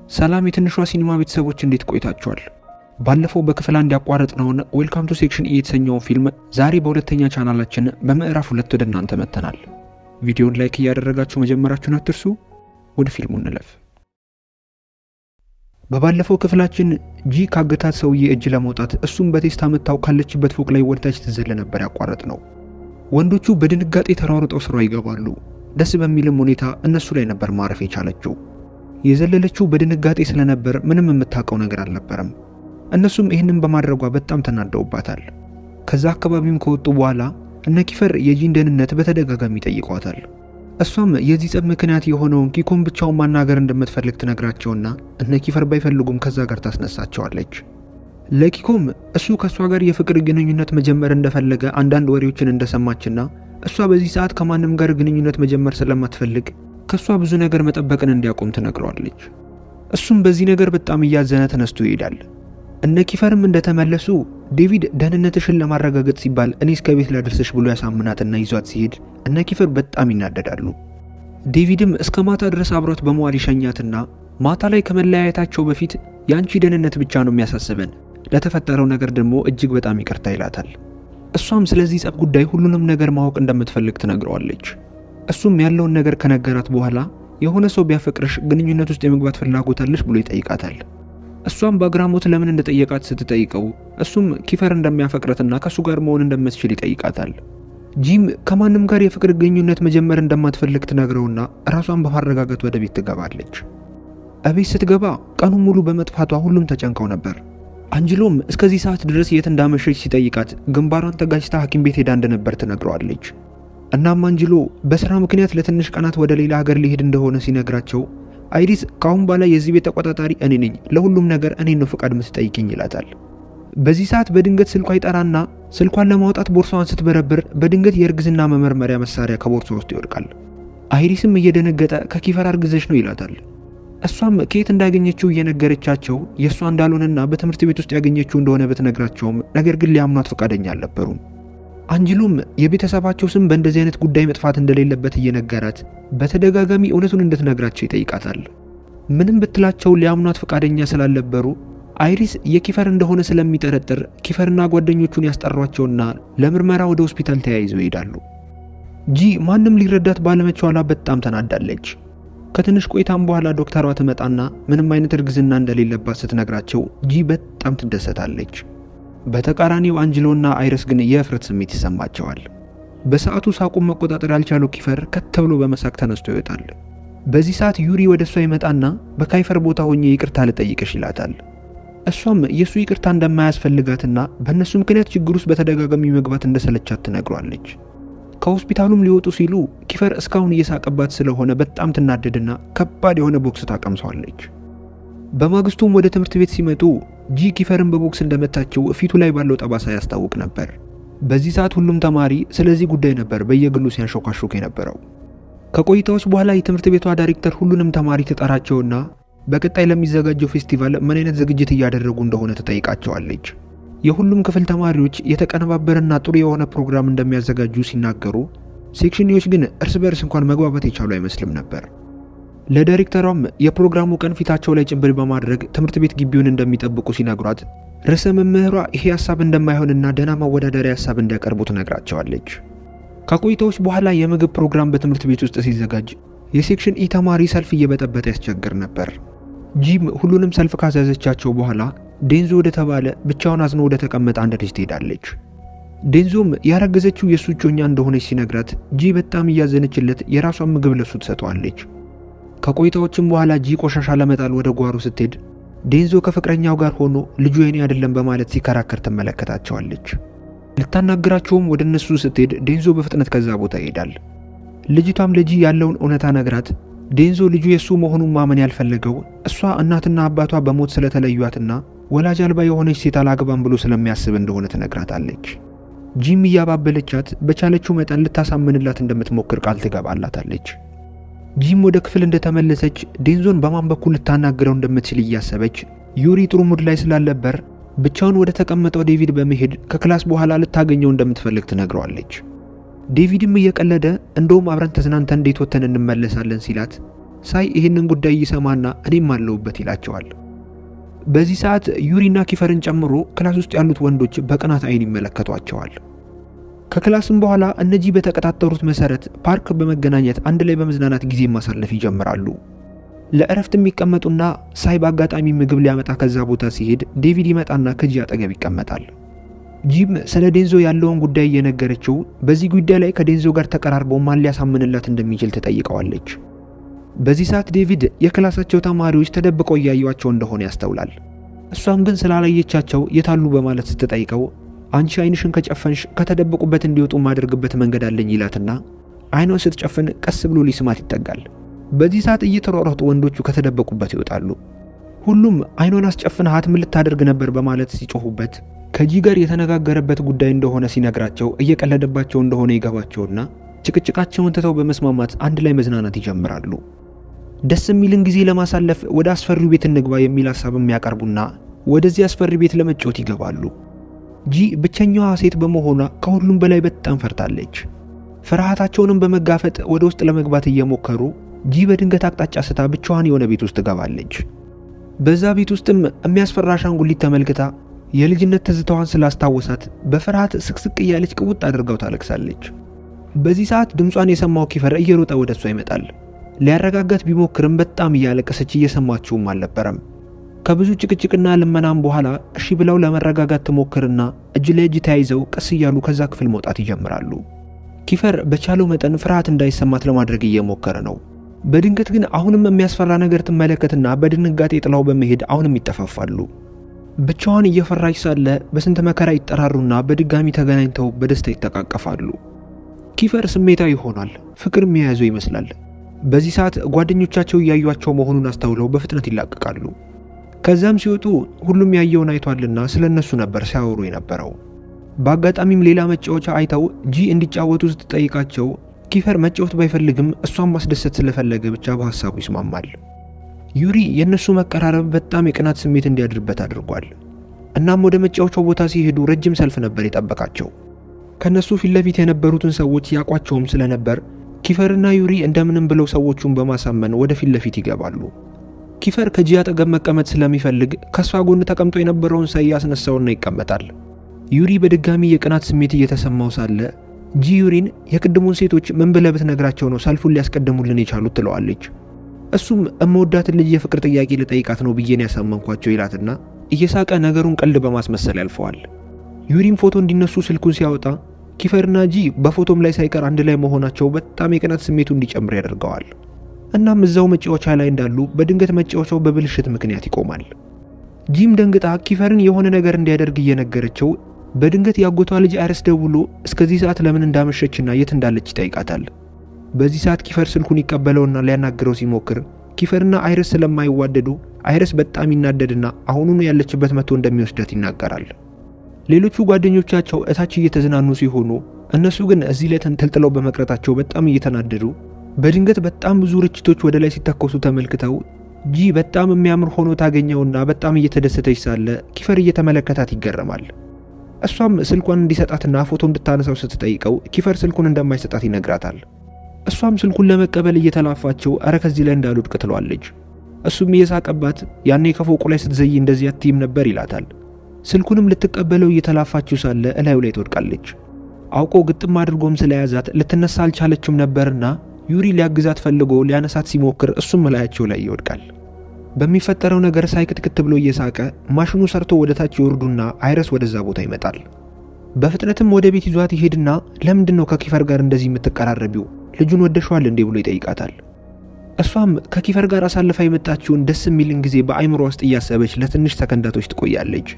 ሰላም የትንሿ ሲኒማ ቤተሰቦች፣ እንዴት ቆይታችኋል? ባለፈው በክፍል 1 ያቋረጥነውን Welcome to Section E የተሰኘውን ፊልም ዛሬ በሁለተኛ ቻናላችን በምዕራፍ 2 ወደ እናንተ መጥተናል። ቪዲዮን like እያደረጋችሁ መጀመራችሁን አትርሱ። ወደ ፊልሙ እንለፍ። በባለፈው ክፍላችን ጂ ካገታት ሰውዬ እጅ ለመውጣት እሱም በቴስታ መታው ካለችበት ፎቅ ላይ ወደታች ትዘለ ነበር ያቋረጥነው። ወንዶቹ በድንጋጤ ተሯሩጠው ስሯ ይገባሉ። ደስ በሚልም ሁኔታ እነሱ ላይ ነበር ማረፍ የቻለችው። የዘለለችው በድንጋጤ ስለነበር ምንም የምታውቀው ነገር አልነበረም። እነሱም ይህንን በማድረጓ በጣም ተናደውባታል። ከዛ አካባቢም ከወጡ በኋላ እነ ኪፈር የጂን ደህንነት በተደጋጋሚ ጠይቋታል። እሷም የዚህ ጸብ ምክንያት የሆነውን ኪኮን ብቻውን ማናገር እንደምትፈልግ ትነግራቸውና እነ ኪፈር ባይፈልጉም ከዛ ጋር ታስነሳቸዋለች። ለኪኮም እሱ ከእሷ ጋር የፍቅር ግንኙነት መጀመር እንደፈለገ አንዳንድ ወሬዎችን እንደሰማችና እሷ በዚህ ሰዓት ከማንም ጋር ግንኙነት መጀመር ስለማትፈልግ ከእሷ ብዙ ነገር መጠበቅን እንዲያቆም ትነግረዋለች። እሱም በዚህ ነገር በጣም እያዘነ ተነስቶ ይሄዳል። እነ ኪፈርም እንደተመለሱ ዴቪድ ደህንነትሽን ለማረጋገጥ ሲባል እኔ እስከ ቤት ላደርስሽ ብሎ ያሳምናትና ይዟት ሲሄድ እነ ኪፈር በጣም ይናደዳሉ። ዴቪድም እስከ ማታ ድረስ አብሯት በመዋል ይሸኛትና ማታ ላይ ከመለያየታቸው በፊት የአንቺ ደህንነት ብቻ ነው የሚያሳስበን፣ ለተፈጠረው ነገር ደግሞ እጅግ በጣም ይቅርታ ይላታል። እሷም ስለዚህ ጸብ ጉዳይ ሁሉንም ነገር ማወቅ እንደምትፈልግ ትነግረዋለች። እሱም ያለውን ነገር ከነገራት በኋላ የሆነ ሰው ቢያፈቅርሽ ግንኙነት ውስጥ የመግባት ፍላጎት አለሽ ብሎ ይጠይቃታል። እሷም በአግራሞት ለምን እንደጠየቃት ስትጠይቀው እሱም ኪፈር እንደሚያፈቅረትና ከእሱ ጋር መሆን እንደምትችል ይጠይቃታል። ጂም ከማንም ጋር የፍቅር ግንኙነት መጀመር እንደማትፈልግ ትነግረውና ራሷን በማረጋጋት ወደ ቤት ትገባለች። እቤት ስትገባ ቀኑን ሙሉ በመጥፋቷ ሁሉም ተጨንቀው ነበር። አንጅሎም እስከዚህ ሰዓት ድረስ የት እንዳመሸች ሲጠይቃት ግንባሯን ተጋጭታ ሐኪም ቤት ሄዳ እንደነበር ትነግረዋለች። እናም አንጅሎ በስራ ምክንያት ለትንሽ ቀናት ወደ ሌላ ሀገር ሊሄድ እንደሆነ ሲነግራቸው አይሪስ ከአሁን በኋላ የዚህ ቤት ተቆጣጣሪ እኔ ነኝ፣ ለሁሉም ነገር እኔ ነው ፈቃድ ምትጠይቅኝ ይላታል። በዚህ ሰዓት በድንገት ስልኳ ይጠራና ስልኳን ለማውጣት ቦርሳዋን ስትበረብር በድንገት የእርግዝና መመርመሪያ መሳሪያ ከቦርሷ ውስጥ ይወድቃል። አይሪስም እየደነገጠ ከኪፈር አርግዘሽ ነው ይላታል። እሷም ከየት እንዳገኘችው እየነገረቻቸው የእሷ እንዳልሆነና በትምህርት ቤት ውስጥ ያገኘችው እንደሆነ ብትነግራቸውም ነገር ግን ሊያምኗት ፈቃደኛ አልነበሩም። አንጅሎም የቤተሰባቸው ስም በእንደዚህ አይነት ጉዳይ መጥፋት እንደሌለበት እየነገራት በተደጋጋሚ እውነቱን እንድትነግራቸው ይጠይቃታል። ምንም ብትላቸው ሊያምኗት ፈቃደኛ ስላልነበሩ አይሪስ የኪፈር እንደሆነ ስለሚጠረጥር ኪፈርና ጓደኞቹን ያስጠሯቸውና ለምርመራ ወደ ሆስፒታል ተያይዘው ይሄዳሉ። ጂ ማንም ሊረዳት ባለመቻሏ በጣም ተናዳለች። ከትንሽ ቆይታም በኋላ ዶክተሯ ትመጣና ምንም አይነት እርግዝና እንደሌለባት ስትነግራቸው ጂ በጣም ትደሰታለች። በተቃራኒው አንጅሎና አይረስ ግን የእፍረት ስሜት ይሰማቸዋል። በሰዓቱ ሳቁን መቆጣጠር ያልቻለው ኪፈር ከት ብሎ በመሳቅ ተነስቶ ይወጣል። በዚህ ሰዓት ዩሪ ወደ እሷ ይመጣና በካይፈር ቦታ ሆኜ ይቅርታ ልጠይቅሽ ይላታል። እሷም የእሱ ይቅርታ እንደማያስፈልጋትና በእነሱ ምክንያት ችግር ውስጥ በተደጋጋሚ መግባት እንደሰለቻት ትነግሯለች። ከሆስፒታሉም ሊወጡ ሲሉ ኪፈር እስካሁን እየሳቀባት ስለሆነ በጣም ትናደድና ከባድ የሆነ ቦክስ ታቀምሰዋለች። በማግስቱም ወደ ትምህርት ቤት ሲመጡ ጂ ኪፈርን በቦክስ እንደመታቸው ፊቱ ላይ ባለው ጠባሳ ያስታውቅ ነበር። በዚህ ሰዓት ሁሉም ተማሪ ስለዚህ ጉዳይ ነበር በየግሉ ሲያንሾካሾክ የነበረው። ከቆይታዎች በኋላ የትምህርት ቤቷ ዳይሬክተር ሁሉንም ተማሪ ትጠራቸውና በቀጣይ ለሚዘጋጀው ፌስቲቫል ምን አይነት ዝግጅት እያደረጉ እንደሆነ ትጠይቃቸዋለች። የሁሉም ክፍል ተማሪዎች የተቀነባበረና ጥሩ የሆነ ፕሮግራም እንደሚያዘጋጁ ሲናገሩ፣ Section E ዎች ግን እርስ በርስ እንኳን መግባባት የቻሉ አይመስልም ነበር። ለዳይሬክተሯም የፕሮግራሙ ቀን ፊታቸው ላይ ጭንብል በማድረግ ትምህርት ቤት ግቢውን እንደሚጠብቁ ሲነግሯት ርዕሰ መምህሯ ይሄ ሀሳብ እንደማይሆንና ደህና ማወዳደሪያ ሀሳብ እንዲያቀርቡ ትነግራቸዋለች። ከቆይታዎች በኋላ የምግብ ፕሮግራም በትምህርት ቤት ውስጥ ሲዘጋጅ የ Section E ተማሪ ሰልፍ እየበጠበጠ ያስቸግር ነበር። ጂም ሁሉንም ሰልፍ ካዘዘቻቸው በኋላ ዴንዞ ወደ ተባለ ብቻውን አዝኖ ወደ ተቀመጠ አንድ ልጅ ትሄዳለች። ዴንዞም ያረገዘችው የእሱ እጮኛ እንደሆነች ሲነግራት ጂ በጣም እያዘነችለት የራሷን ምግብ ለሱ ትሰጠዋለች። ከቆይታዎችም በኋላ ጂ ቆሻሻ ለመጣል ወደ ጓሮ ስትሄድ ዴንዞ ከፍቅረኛው ጋር ሆኖ ልጁ የኔ አይደለም በማለት ሲከራከር ትመለከታቸዋለች። ልታናግራቸውም ወደ እነሱ ስትሄድ ዴንዞ በፍጥነት ከዛ ቦታ ይሄዳል። ልጅቷም ለጂ ያለውን እውነታ ነግራት ዴንዞ ልጁ የሱ መሆኑን ማመን ያልፈለገው እሷ እናትና አባቷ በሞት ስለተለዩአትና ወላጅ አልባ የሆነች ሴት አላግባም ብሎ ስለሚያስብ እንደሆነ ትነግራታለች። ጂም እያባበለቻት በቻለችው መጠን ልታሳምንላት እንደምትሞክር ቃል ትገባላታለች። ጂም ወደ ክፍል እንደተመለሰች ዴንዞን በማን በኩል ልታናግረው እንደምትችል እያሰበች ዩሪ ጥሩ mood ላይ ስላልነበር ብቻውን ወደ ተቀመጠው ዴቪድ በመሄድ ከ class በኋላ ልታገኘው እንደምትፈልግ ትነግረዋለች። ዴቪድም እየቀለደ እንደውም አብረን ተዝናንተን እንዴት ወተን እንመለሳለን ሲላት ሳይ ይህንን ጉዳይ ይሰማና እኔም አለሁበት ይላቸዋል። በዚህ ሰዓት ዩሪና ኪፈርን ጨምሮ class ውስጥ ያሉት ወንዶች በቅናት አይን ይመለከቷቸዋል። ከ class ም በኋላ እነጂ በተቀጣጠሩት መሰረት ፓርክ በመገናኘት አንድ ላይ በመዝናናት ጊዜ ማሳለፍ ይጀምራሉ። ለእረፍት የሚቀመጡና ሳይ በአጋጣሚ ምግብ ሊያመጣ ከዛ ቦታ ሲሄድ ዴቪድ ይመጣና ከጂ አጠገብ ይቀመጣል። ጂም ስለ ዴንዞ ያለውን ጉዳይ እየነገረችው በዚህ ጉዳይ ላይ ከዴንዞ ጋር ተቀራርበው ማን ሊያሳምንላት እንደሚችል ትጠይቀዋለች። በዚህ ሰዓት ዴቪድ የ class ኣቸው ተማሪዎች ተደብቀው እያዩዋቸው እንደሆነ ያስተውላል። እሷም ግን ስላላየቻቸው የታሉ በማለት ስትጠይቀው አንቺ አይንሽን ከጨፈንሽ ከተደበቁበት እንዲወጡ ማደርግበት መንገድ አለኝ ይላትና አይኗን ስትጨፍን ቀስ ብሎ ሊስማት ይጠጋል። በዚህ ሰዓት እየተሯሯጡ ወንዶቹ ከተደበቁበት ይወጣሉ። ሁሉም አይኗን አስጨፍንሃት ምን ልታደርግ ነበር በማለት ሲጮሁበት ከጂ ጋር የተነጋገረበት ጉዳይ እንደሆነ ሲነግራቸው እየቀለደባቸው እንደሆነ ይገባቸውና ጭቅጭቃቸውን ትተው በመስማማት አንድ ላይ መዝናናት ይጀምራሉ። ደስ የሚልን ጊዜ ለማሳለፍ ወደ አስፈሪው ቤት እንግባ የሚል ሐሳብም ያቀርቡና ወደዚህ አስፈሪ ቤት ለመጫወት ይገባሉ። ጂ ብቸኛዋ ሴት በመሆኗ ከሁሉም በላይ በጣም ፈርታለች። ፍርሃታቸውንም በመጋፈጥ ወደ ውስጥ ለመግባት እየሞከሩ ጂ በድንገት አቅጣጫ ስታ ብቻዋን የሆነ ቤት ውስጥ ትገባለች። በዛ ቤት ውስጥም የሚያስፈራ አሻንጉሊት ተመልክታ የልጅነት ትዝታዋን ስላስታወሳት በፍርሃት ስቅስቅ እያለች ቅውጥ አድርጋው ታለቅሳለች። በዚህ ሰዓት ድምጿን የሰማው ኪፈር እየሮጠ ወደ እሷ ይመጣል። ሊያረጋጋት ቢሞክርም በጣም እያለቀሰች እየሰማችውም አልነበረም። ከብዙ ጭቅጭቅና ልመናም በኋላ እሺ ብለው ለመረጋጋት ትሞክርና እጅ ለእጅ ተያይዘው ቀስ እያሉ ከዛ ክፍል መውጣት ይጀምራሉ። ኪፈር በቻለው መጠን ፍርሃት እንዳይሰማት ለማድረግ እየሞከረ ነው። በድንገት ግን አሁንም የሚያስፈራ ነገር ትመለከትና በድንጋጤ ጥላው በመሄድ አሁንም ይጠፋፋሉ። ብቻዋን እየፈራች ሳለ በስንት መከራ ይጠራሩና በድጋሚ ተገናኝተው በደስታ ይተቃቀፋሉ። ኪፈር ስሜታዊ ይሆናል። ፍቅር የሚያያዘው ይመስላል። በዚህ ሰዓት ጓደኞቻቸው እያዩአቸው መሆኑን አስተውለው በፍጥነት ይላቀቃሉ። ከዛም ሲወጡ ሁሉም ያየውን አይቷልና ስለነሱ ነበር ሲያወሩ የነበረው። በአጋጣሚም ሌላ መጫወቻ አይተው ጂ እንዲጫወቱ ስትጠይቃቸው ኪፈር መጫወት ባይፈልግም እሷን ማስደሰት ስለፈለገ ብቻ በሐሳቡ ይስማማል። ዩሪ የነሱ መቀራረብ በጣም የቅናት ስሜት እንዲያድርበት አድርጓል። እናም ወደ መጫወቻው ቦታ ሲሄዱ ረጅም ሰልፍ ነበር የጠበቃቸው። ከነሱ ፊት ለፊት የነበሩትን ሰዎች ያቋቸውም ስለነበር ኪፈርና ዩሪ እንደምንም ብለው ሰዎቹን በማሳመን ወደ ፊት ለፊት ይገባሉ። ኪፈር ከጂ አጠገብ መቀመጥ ስለሚፈልግ ከሷ ጎን ተቀምጦ የነበረውን ሳይ ያስነሳውና ይቀመጣል። ዩሪ በድጋሚ የቅናት ስሜት እየተሰማው ሳለ ጂ ዩሪን የቅድሙን ሴቶች ምን ብለህ ብትነግራቸው ነው ሰልፉን ሊያስቀድሙልን የቻሉት ትለዋለች። እሱም እመወዳትን ልጅ የፍቅር ጥያቄ ልጠይቃት ነው ብዬን ያሳመንኳቸው ይላትና እየሳቀ ነገሩን ቀልድ በማስመሰል ያልፈዋል። ዩሪም ፎቶ እንዲነሱ ስልኩን ሲያወጣ ኪፈርና ጂ በፎቶም ላይ ሳይቀር አንድ ላይ መሆናቸው በጣም የቅናት ስሜቱ እንዲጨምር ያደርገዋል። እናም እዛው መጫወቻ ላይ እንዳሉ በድንገት መጫወቻው በብልሽት ምክንያት ይቆማል። ጂም ደንግጣ ኪፈርን የሆነ ነገር እንዲያደርግ እየነገረችው በድንገት ያጎቷ ልጅ አይረስ ደውሎ እስከዚህ ሰዓት ለምን እንዳመሸችና የት እንዳለች ይጠይቃታል። በዚህ ሰዓት ኪፈር ስልኩን ይቀበለውና ሊያናግረው ሲሞክር ኪፈርና አይረስ ስለማይዋደዱ አይረስ በጣም ይናደድና አሁኑኑ ያለችበት መጥቶ እንደሚወስዳት ይናገራል። ሌሎቹ ጓደኞቻቸው እታች እየተዝናኑ ሲሆኑ እነሱ ግን እዚህ ላይ ተንጠልጥለው በመቅረታቸው በጣም እየተናደዱ በድንገት በጣም ብዙ ርችቶች ወደ ላይ ሲተኮሱ ተመልክተው ጂ በጣም የሚያምር ሆኖ ታገኘውና በጣም እየተደሰተች ሳለ ኪፈር እየተመለከታት ይገረማል። እሷም ስልኳን እንዲሰጣትና ፎቶ እንድታነሳው ስትጠይቀው ኪፈር ስልኩን እንደማይሰጣት ይነግራታል። እሷም ስልኩን ለመቀበል እየተላፋቸው አረ ከዚህ ላይ እንዳልወድቅ ትለዋለች። እሱም እየሳቀባት ያኔ ከፎቁ ላይ ስትዘይ እንደዚህ አትይም ነበር ይላታል። ስልኩንም ልትቀበለው እየተላፋችው ሳለ እላዩ ላይ ትወድቃለች። አውቆ ግጥም አድርጎም ስለያዛት ልትነሳ አልቻለችም ነበርና ዩሪ ሊያግዛት ፈልጎ ሊያነሳት ሲሞክር እሱም እላያቸው ላይ ይወድቃል። በሚፈጠረው ነገር ሳይክትክት ብሎ እየሳቀ ማሽኑ ሰርቶ ወደ ታች ይወርዱና አይረስ ወደዛ ቦታ ይመጣል። በፍጥነትም ወደ ቤት ይዟት ይሄድና ለምንድን ነው ከኪፈር ጋር እንደዚህ የምትቀራረቢው? ልጁን ወደሽዋል እንዴ ብሎ ይጠይቃታል። እሷም ከኪፈር ጋር አሳልፋ የመጣችውን ደስ የሚልን ጊዜ በአይምሮ ውስጥ እያሰበች ለትንሽ ሰከንዳቶች ትቆያለች።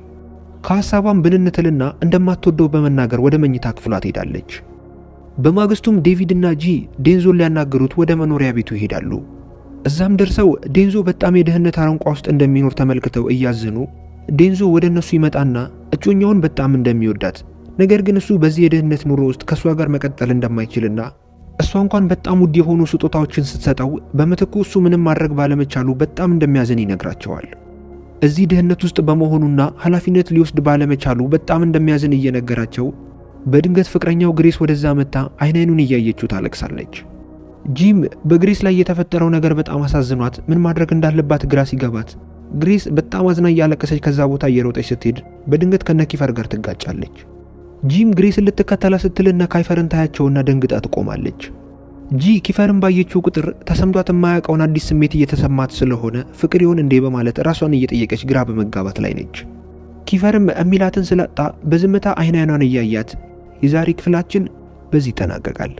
ከሐሳቧም ብንንትልና እንደማትወደው በመናገር ወደ መኝታ ክፍሏ ትሄዳለች። በማግስቱም ዴቪድና ጂ ዴንዞን ሊያናግሩት ወደ መኖሪያ ቤቱ ይሄዳሉ። እዛም ደርሰው ዴንዞ በጣም የድህነት አረንቋ ውስጥ እንደሚኖር ተመልክተው እያዘኑ ዴንዞ ወደ እነሱ ይመጣና እጮኛውን በጣም እንደሚወዳት ነገር ግን እሱ በዚህ የድህነት ኑሮ ውስጥ ከሷ ጋር መቀጠል እንደማይችልና እሷ እንኳን በጣም ውድ የሆኑ ስጦታዎችን ስትሰጠው በምትኩ እሱ ምንም ማድረግ ባለመቻሉ በጣም እንደሚያዝን ይነግራቸዋል። እዚህ ድህነት ውስጥ በመሆኑና ኃላፊነት ሊወስድ ባለመቻሉ በጣም እንደሚያዝን እየነገራቸው በድንገት ፍቅረኛው ግሬስ ወደዛ መታ አይን አይኑን እያየችው ታለቅሳለች። ጂም በግሬስ ላይ የተፈጠረው ነገር በጣም አሳዝኗት ምን ማድረግ እንዳለባት ግራ ሲገባት ግሬስ በጣም አዝና እያለቀሰች ከዛ ቦታ እየሮጠች ስትሄድ በድንገት ከነ ኪፈር ጋር ትጋጫለች። ጂም ግሬስን ልትከተላ ስትል እነ ካይፈርን ታያቸውና ደንግጣ ትቆማለች። ጂ ኪፈርን ባየችው ቁጥር ተሰምቷት የማያውቀውን አዲስ ስሜት እየተሰማት ስለሆነ ፍቅር ይሆን እንዴ በማለት ራሷን እየጠየቀች ግራ በመጋባት ላይ ነች። ኪፈርም እሚላትን ስላጣ በዝምታ አይን አይኗን እያያት የዛሬ ክፍላችን በዚህ ይጠናቀቃል።